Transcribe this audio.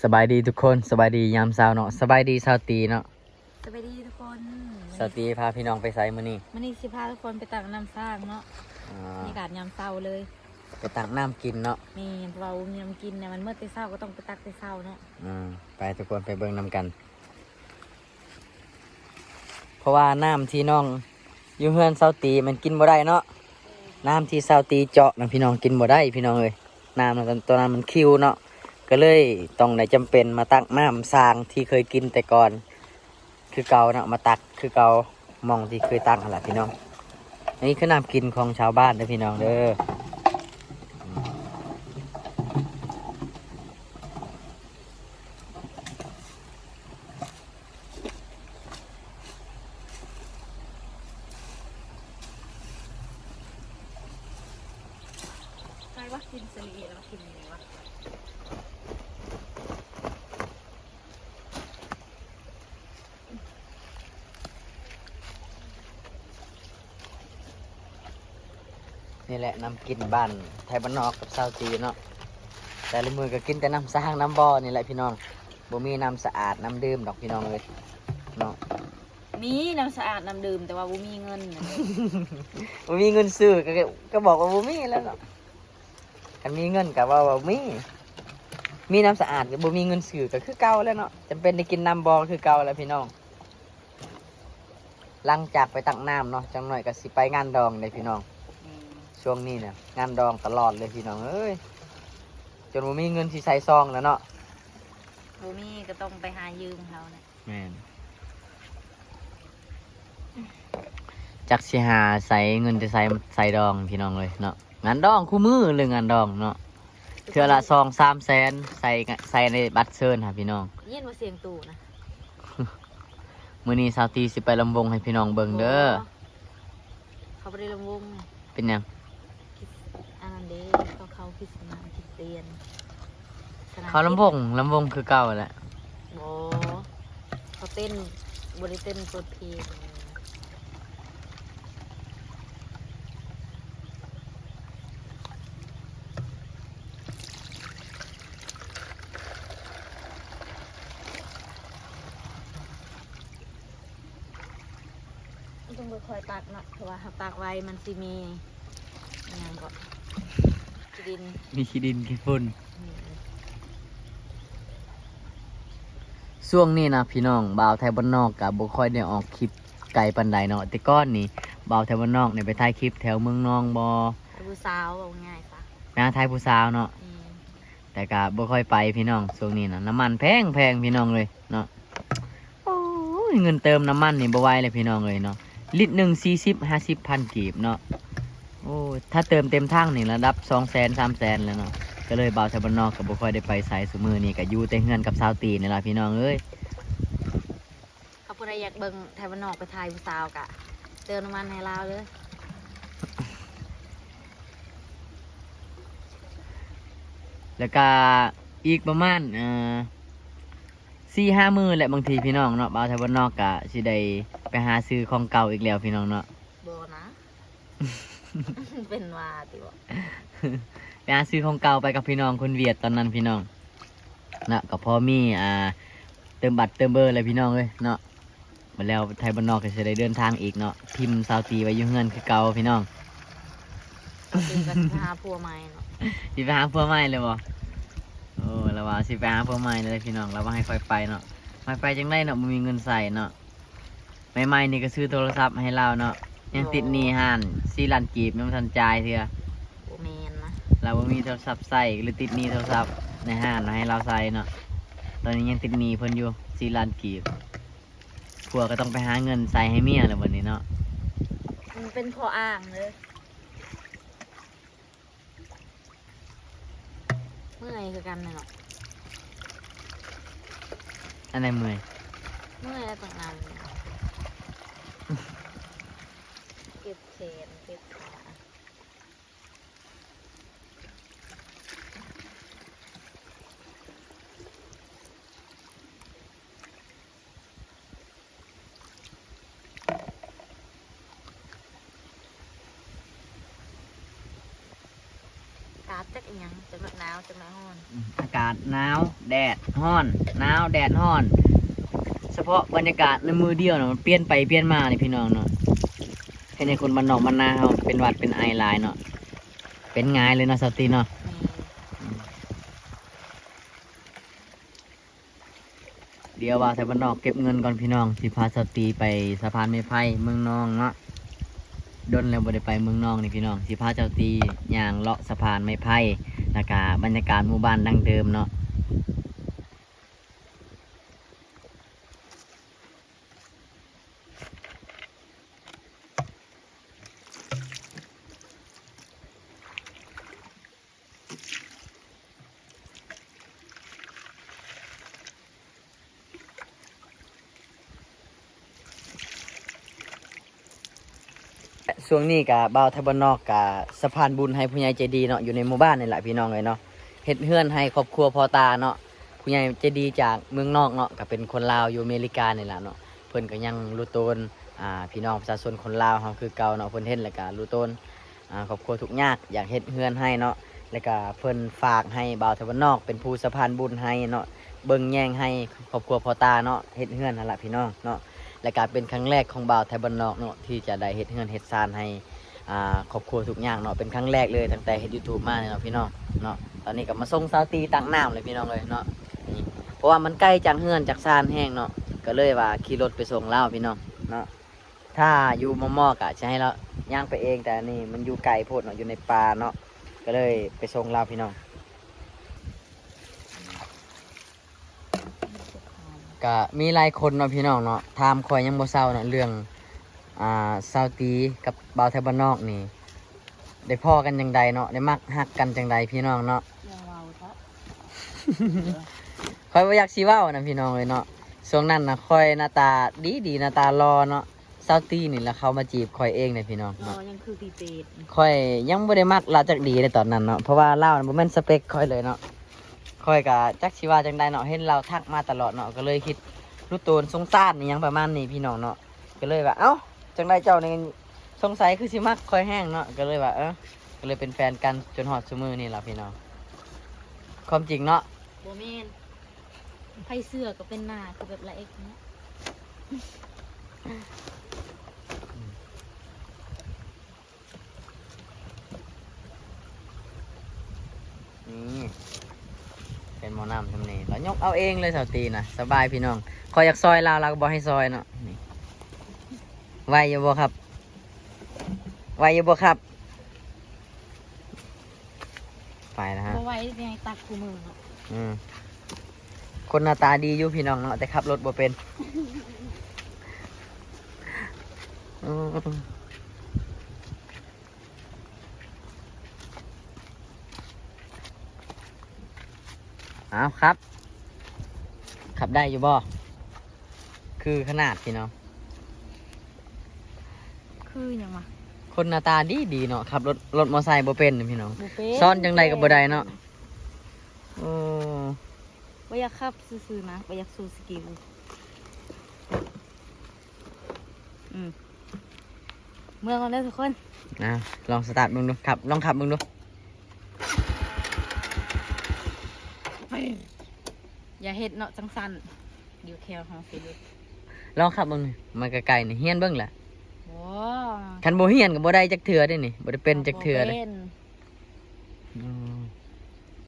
ສະບາຍດີທຸກຄົນ ສະບາຍດີຍາມເຊົ້າເນາະ ສະບາຍດີສາວຕີເນາະ ສະບາຍດີທຸກຄົນ ສາວຕີພາພີ່ນ້ອງໄປໃສມື້ນີ້? ມື້ນີ້ຊິພາທຸກຄົນໄປຕັກນ້ຳສ້າງເນາະ ອ່າ ບັນຍາກາດຍາມເຊົ້າເລີຍ ໄປຕັກນ້ຳກິນເນາະ ແມ່ນ ເພາະວ່າບໍ່ມີນ້ຳກິນນະ ມັນໝົດແຕ່ເຊົ້າກໍຕ້ອງໄປຕັກແຕ່ເຊົ້າເນາະ ອ່າ ໄປທຸກຄົນໄປເບິ່ງນຳກັນ ເພາະວ່ານ້ຳທີ່ນ້ອງຢູ່ເຮືອນສາວຕີມັນກິນບໍ່ໄດ້ເນາະ ນ້ຳທີ່ສາວຕີເຈາະນະພີ່ນ້ອງກິນບໍ່ໄດ້ພີ່ນ້ອງເອີຍ ນ້ຳນັ້ນ ຕອນນັ້ນມັນຂິວເນາະ ກໍເລີຍຕ້ອງໄດ້ຈຳເປັນມາຕັກນ້ຳສ້າງທີ່ເຄີຍກິນແຕ່ກ່ອນ ຄືເກົ່າເນາະ ມາຕັກຄືເກົ່າ ໝ່ອງທີ່ເຄີຍຕັກຫັ້ນລະພີ່ນ້ອງ ອັນນີ້ຄືນ້ຳກິນຂອງຊາວບ້ານເດີພີ່ນ້ອງເດີ. ໃຜວ່າກິນສະຫຼີ່ແລ້ວກິນຫຍັງວະ? ນີ້ແຫຼະ ນ້ຳກິນບ້ານໄທບ້ານນອກກັບຊາວຈີນເນາະ ແຕ່ລະມື້ກໍກິນແຕ່ນ້ຳສ້າງນ້ຳບໍ່ນີ້ແຫຼະພີ່ນ້ອງ ບໍ່ມີນ້ຳສະອາດນ້ຳດື່ມດອກພີ່ນ້ອງເອີຍເນາະ ມີນ້ຳສະອາດນ້ຳດື່ມ ແຕ່ວ່າບໍ່ມີເງິນ ບໍ່ມີເງິນຊື້ ກໍ ກໍບອກວ່າບໍ່ມີແລ້ວເນາະ ຄັນມີເງິນກໍເວົ້າວ່າມີ ມີນ້ຳສະອາດກໍບໍ່ມີເງິນຊື້ ກໍຄືເກົ່າແຫຼະເນາະ ຈຳເປັນໄດ້ກິນນ້ຳບໍ່ຄືເກົ່າແຫຼະພີ່ນ້ອງ. ຫຼັງຈາກໄປຕັກນ້ຳເນາະ ຈັກໜ້ອຍກໍຊິໄປງານດອງເດ້ພີ່ນ້ອງ ອືມ ຊ່ວງນີ້ນະ ງານດອງຕະຫຼອດເລີຍພີ່ນ້ອງເອີຍ ຈົນບໍ່ມີເງິນຊິໃສ່ຊອງແລ້ວເນາະ ບໍ່ມີກໍຕ້ອງໄປຫາຢືມເຂົານະ ແມ່ນ ຈັກຊິຫາໃສ່ເງິນແຕ່ໃສ່ ໃສ່ດອງພີ່ນ້ອງເອີຍເນາະ ງານດອງຄູ່ມື້ເລີຍງານດອງເນາະ ເທື່ອລະສອງສາມແສນ ໃສ່ ໃສ່ໃນບັດເຊີນຫາພີ່ນ້ອງ ຍິນບໍ່ສຽງຕູ້ນະ ມື້ນີ້ສາວຕີຊິໄປລຳວົງໃຫ້ພີ່ນ້ອງເບິ່ງເດີ ບໍ່ ເຂົາບໍ່ໄດ້ລຳວົງ ເປັນຫຍັງ? ຄຣິສ ອັນນັ້ນເດ້ ເຂົາ ເຂົາຄຣິສມາດຄຣິສຕຽນ ເຂົາລຳວົງ ລຳວົງຄືເກົ່າແຫຼະ ບໍ່ ເຂົາເຕັ້ນ ບໍ່ໄດ້ເຕັ້ນເປີດເພງ. ຕ້ອງຄ່ອຍໆຕັກເນາະ ເພາະວ່າເຮົາຕັກໄວມັນຊິມີ ອີຫຍັງເກາະ ຂີ້ດິນ ມີຂີ້ດິນຂີ້ຝຸ່ນ ແມ່ນ ຊ່ວງນີ້ນະພີ່ນ້ອງ ບ່າວໄທບ້ານນອກກະບໍ່ຄ່ອຍໄດ້ອອກຄລິບໄກປານໃດເນາະ ແຕ່ກ່ອນນີ້ບ່າວໄທບ້ານນອກນີ້ໄປຖ່າຍຄລິບແຖວເມືອງນອງບໍ່ ໄປຜູ້ສາວ ເວົ້າງ່າຍຊະ ໄປຫາຖ່າຍຜູ້ສາວເນາະ ແມ່ນ ແຕ່ກະບໍ່ຄ່ອຍໄປພີ່ນ້ອງ ຊ່ວງນີ້ນະ ນ້ຳມັນແພງໆ ພີ່ນ້ອງເອີຍເນາະ ໂອ້ຍ ເງິນເຕີມນ້ຳມັນນີ້ບໍ່ໄຫວເລີຍພີ່ນ້ອງເອີຍເນາະ ລິດໜຶ່ງສີ່ສິບ ຫ້າສິບພັນກີບເນາະ ໂອ້ຍ ຖ້າເຕີມເຕັມຖັງນີ້ລະດັບສອງແສນ ສາມແສນແລ້ວເນາະ ກໍເລີຍບ່າວໄທບ້ານນອກກໍບໍ່ຄ່ອຍໄດ້ໄປໃສ ຊຸມື້ນີ້ກໍຢູ່ແຕ່ເຮືອນກັບສາວຕີນີ້ລະພີ່ນ້ອງເອີຍ. ຖ້າຜູ້ໃດຢາກເບິ່ງໄທບ້ານນອກໄປຖ່າຍຜູ້ສາວກະເຕີມນ້ຳມັນໃຫ້ລາວເດີ ແລ້ວກະອີກປະມານ ເອີ ສີ່ຫ້າມື້ແຫຼະ ບາງທີພີ່ນ້ອງເນາະ ບ່າວໄທບ້ານນອກກະຊິໄດ້ໄປຫາຊື້ຂອງເກົ່າອີກແລ້ວພີ່ນ້ອງເນາະ ບໍ່ນະ. ເປັນຫວັດຕິບໍ່ ໄປຫາຊື້ຂອງເກົ່າໄປກັບພີ່ນ້ອງຄົນຫວຽດຕອນນັ້ນພີ່ນ້ອງເນາະ ກໍພໍມີ ອ່າ ເຕີມບັດເຕີມເບີແຫຼະພີ່ນ້ອງເອີຍເນາະ ບັດແລ້ວໄທບ້ານນອກກໍຊິໄດ້ເດີນທາງອີກເນາະ ຖິ້ມສາວຕີໄວ້ຢູ່ເຮືອນຄືເກົ່າພີ່ນ້ອງ ສາວຕີກໍຊິໄປຫາຜົວໃໝ່ເນາະ ຊິໄປຫາຜົວໃໝ່ເລີຍບໍ່? ໂອ້ ລາວວ່າຊິໄປຫາຜົວໃໝ່ເລີຍພີ່ນ້ອງ ລາວວ່າໃຫ້ຂ້ອຍໄປເນາະ ໃຫ້ໄປຈັ່ງໃດເນາະ ບໍ່ມີເງິນໃຊ້ເນາະ. ໃໝ່ໆນີ້ກໍຊື້ໂທລະສັບໃຫ້ລາວເນາະ ຍັງຕິດໜີ້ຮ້ານສີ່ລ້ານກີບ ຍັງບໍ່ທັນຈ່າຍເທື່ອ ບໍ່ແມ່ນນະ ລາວບໍ່ມີໂທລະສັບໃຊ້ ກໍເລີຍຕິດໜີ້ໂທລະສັບໃນຮ້ານໃຫ້ລາວໃຊ້ເນາະ ຕອນນີ້ຍັງຕິດໜີ້ເພິ່ນຢູ່ສີ່ລ້ານກີບ ຜົວກໍຕ້ອງໄປຫາເງິນໃຊ້ໃຫ້ເມຍແລ້ວບັດນີ້ເນາະ ມັນເປັນຂໍ້ອ້າງເດີ. ເມື່ອຍຄືກັນແຫຼະເນາະ ອັນໃດເມື່ອຍ? ເມື່ອຍແລ້ວຕ້ອງນັ່ງ ເຈັບແຂນເຈັບຂາ. ກ ຈັກອີ່ຫຍັງ ຈັກໜ້ອຍໜາວ ຈັກໜ້ອຍຮ້ອນ. ອາກາດໜາວ ແດດຮ້ອນ ໜາວ ແດດຮ້ອນ. ສະເພາະບັນຍາກາດໃນມື້ດຽວນະ ມັນປ່ຽນໄປປ່ຽນມານີ້ພີ່ນ້ອງເນາະ, ເຮັດໃຫ້ຄົນບ້ານນອກບ້ານນາເຮົາເປັນຫວັດເປັນໄອຫຼາຍເນາະ. ເປັນຫງາຍເລີຍເນາະ ສາວຕີເນາະ. ແມ່ນ. ດຽວບ່າວໄທບ້ານນອກເກັບເງິນກ່ອນພີ່ນ້ອງ, ຊິພາສາວຕີໄປສະພານໄມ້ໄຜ່ເມືອງນອງເນາະ. ດົນແລ້ວບໍ່ໄດ້ໄປເມືອງນອງນີ້ພີ່ນ້ອງ, ຊິພາສາວຕີຍ່າງເລາະສະພານໄມ້ໄຜ່ ແລ້ວກະບັນຍາກາດໝູ່ບ້ານດັ້ງເດີມເນາະ. ຊ່ວງນີ້ກະບ່າວໄທບ້ານນອກກະສະພານບຸນໃຫ້ຜູ້ໃຫຍ່ໃຈດີເນາະ, ຢູ່ໃນໝູ່ບ້ານນີ້ແຫຼະພີ່ນ້ອງເອີຍເນາະ, ເຮັດເຮືອນໃຫ້ຄອບຄົວພໍ່ຕາເນາະ. ຜູ້ໃຫຍ່ໃຈດີຈາກເມືອງນອກເນາະ, ກະເປັນຄົນລາວຢູ່ອາເມລິການີ້ແຫຼະເນາະ. ເພິ່ນກະຍັງລຸໂຕນ ອ່າ ພີ່ນ້ອງປະຊາຊົນຄົນລາວເຮົາຄືເກົ່າເນາະ, ເພິ່ນເຫັນແລ້ວກະລຸໂຕນ ອ່າ ຄອບຄົວທຸກຍາກ ຢາກເຮັດເຮືອນໃຫ້ເນາະ, ແລ້ວກະເພິ່ນຝາກໃຫ້ບ່າວໄທບ້ານນອກເປັນຜູ້ສະພານບຸນໃຫ້ເນາະ, ເບິ່ງແຍງໃຫ້ຄອບຄົວພໍ່ຕາເນາະ, ເຮັດເຮືອນຫັ້ນລະພີ່ນ້ອງເນາະ. ແລ້ວກະເປັນຄັ້ງແລກຂອງບ່າວໄທບ້ານນອກເນາະ ທີ່ຈະໄດ້ເຮັດເຮືອນເຮັດຊານໃຫ້ ອ່າ ຄອບຄົວທຸກຍາກເນາະ, ເປັນຄັ້ງແລກເລີຍຕັ້ງແຕ່ເຮັດ YouTube ມານີ້ເນາະພີ່ນ້ອງເນາະ. ຕອນນີ້ກະມາສົ່ງສາວຕີຕັກນ້ຳເລີຍພີ່ນ້ອງເອີຍເນາະ, ນີ້ ເພາະວ່າມັນໄກຈາກເຮືອນຈາກຊານແຮງເນາະ, ກະເລີຍວ່າຂີ່ລົດໄປສົ່ງລາວພີ່ນ້ອງເນາະ. ຖ້າຢູ່ມໍ່ໆກະຊິໃຫ້ລາວຍ່າງໄປເອງ, ແຕ່ອັນນີ້ມັນຢູ່ໄກໂພດເນາະ, ຢູ່ໃນປ່າເນາະ, ກະເລີຍໄປສົ່ງລາວພີ່ນ້ອງ. ກະມີຫຼາຍຄົນເນາະພີ່ນ້ອງເນາະ ຖາມຂ້ອຍຍັງບໍ່ເຊົາເນາະ ເລື່ອງ ອ່າ ສາວຕີກັບບ່າວໄທບ້ານນອກນີ້ ໄດ້ພໍ້ກັນຈັ່ງໃດເນາະ, ໄດ້ມັກຮັກກັນຈັ່ງໃດພີ່ນ້ອງເນາະ. ຢ່າເວົ້າເທາະ ຂ້ອຍບໍ່ຢາກຊິເວົ້ານະພີ່ນ້ອງເອີຍເນາະ. ຊ່ວງນັ້ນນະ ຂ້ອຍໜ້າຕາດີໆ ໜ້າຕາຫຼໍ່ເນາະ, ສາວຕີນີ້ລະເຂົ້າມາຈີບຂ້ອຍເອງເດ້ພີ່ນ້ອງເນາະ. ຍັງຄືຜີເປດ. ຂ້ອຍຍັງບໍ່ໄດ້ມັກລາວຈັກດີເດ້ຕອນນັ້ນເນາະ, ເພາະວ່າລາວນະບໍ່ແມ່ນສະເປັກຂ້ອຍເລີຍເນາະ. ຂ້ອຍກະຈັກຊິວ່າຈັ່ງໃດເນາະ, ເຫັນລາວທັກມາຕະຫຼອດເນາະ, ກະເລີຍຄິດລຸໂຕນສົງສານອີ່ຫຍັງປະມານນີ້ພີ່ນ້ອງເນາະ. ກະເລີຍວ່າ ເອົ້າ ຈັ່ງໃດເຈົ້ານີ້ ສົງໄສຄືຊິມັກຂ້ອຍແຮງເນາະ, ກະເລີຍວ່າ ເອີ ກະເລີຍເປັນແຟນກັນຈົນຮອດຊຸມື້ນີ້ລະພີ່ນ້ອງ. ຄວາມຈິງເນາະ. ບໍ່ແມ່ນ ໃຜເຊື່ອກະເປັນໜ້າຄືແບບລະເອັກເນາະ. ນີ້ ເປັນໝໍ້ນ້ຳຊຳນີ້ ລາວຍົກເອົາເອງເລີຍ ສາວຕີນະ. ສະບາຍພີ່ນ້ອງ, ຂ້ອຍຢາກຊ່ອຍລາວ ລາວກະບໍ່ໃຫ້ຊ່ອຍເນາະ. ນີ້ ໄຫວຢູ່ບໍ່ຄັບ? ໄຫວຢູ່ບໍ່ຄັບ? ໄປລະຮະ ບໍ່ໄຫວ ຍັງຕັກຄູ່ມື້ເນາະ. ອືມ ຄົນໜ້າຕາດີຢູ່ພີ່ນ້ອງເນາະ, ແຕ່ຂັບລົດບໍ່ເປັນ. ອືມ ເອົາ ຂັບ ຂັບໄດ້ຢູ່ບໍ່? ຄືຂະໜາດພີ່ນ້ອງ. ຄືຫຍັງວະ? ຄົນໜ້າຕາດີໆເນາະ, ຂັບລົດ ລົດມໍໄຊບໍ່ເປັນພີ່ນ້ອງ. ບໍ່ເປັນ. ສອນຈັ່ງໃດກະບໍ່ໄດ້ເນາະ. ໂອ້ ບໍ່ຢາກຂັບຊື່ໆນະ, ບໍ່ຢາກໂຊສະກິວ. ອືມ ເມືອກ່ອນເດີທຸກຄົນ. ອ່າ ລອງສະຕາດເບິ່ງດູ ຂັບ ລອງຂັບເບິ່ງດູ. ຢ່າເຮັດເນາະ ຈັ່ງຊັ້ນດຽວແຂ້ວເຮົາຊິຫຼຸດ. ລອງຂັບເບິ່ງນີ້ ມັນກະໄກນີ້ ຮຽນເບິ່ງລະ. ບໍ່ ຄັນບໍ່ຮຽນກະບໍ່ໄດ້ຈັກເທື່ອເດ້ນີ້, ບໍ່ໄດ້ເປັນຈັກເທື່ອເດ້. ບໍ່ເປັນ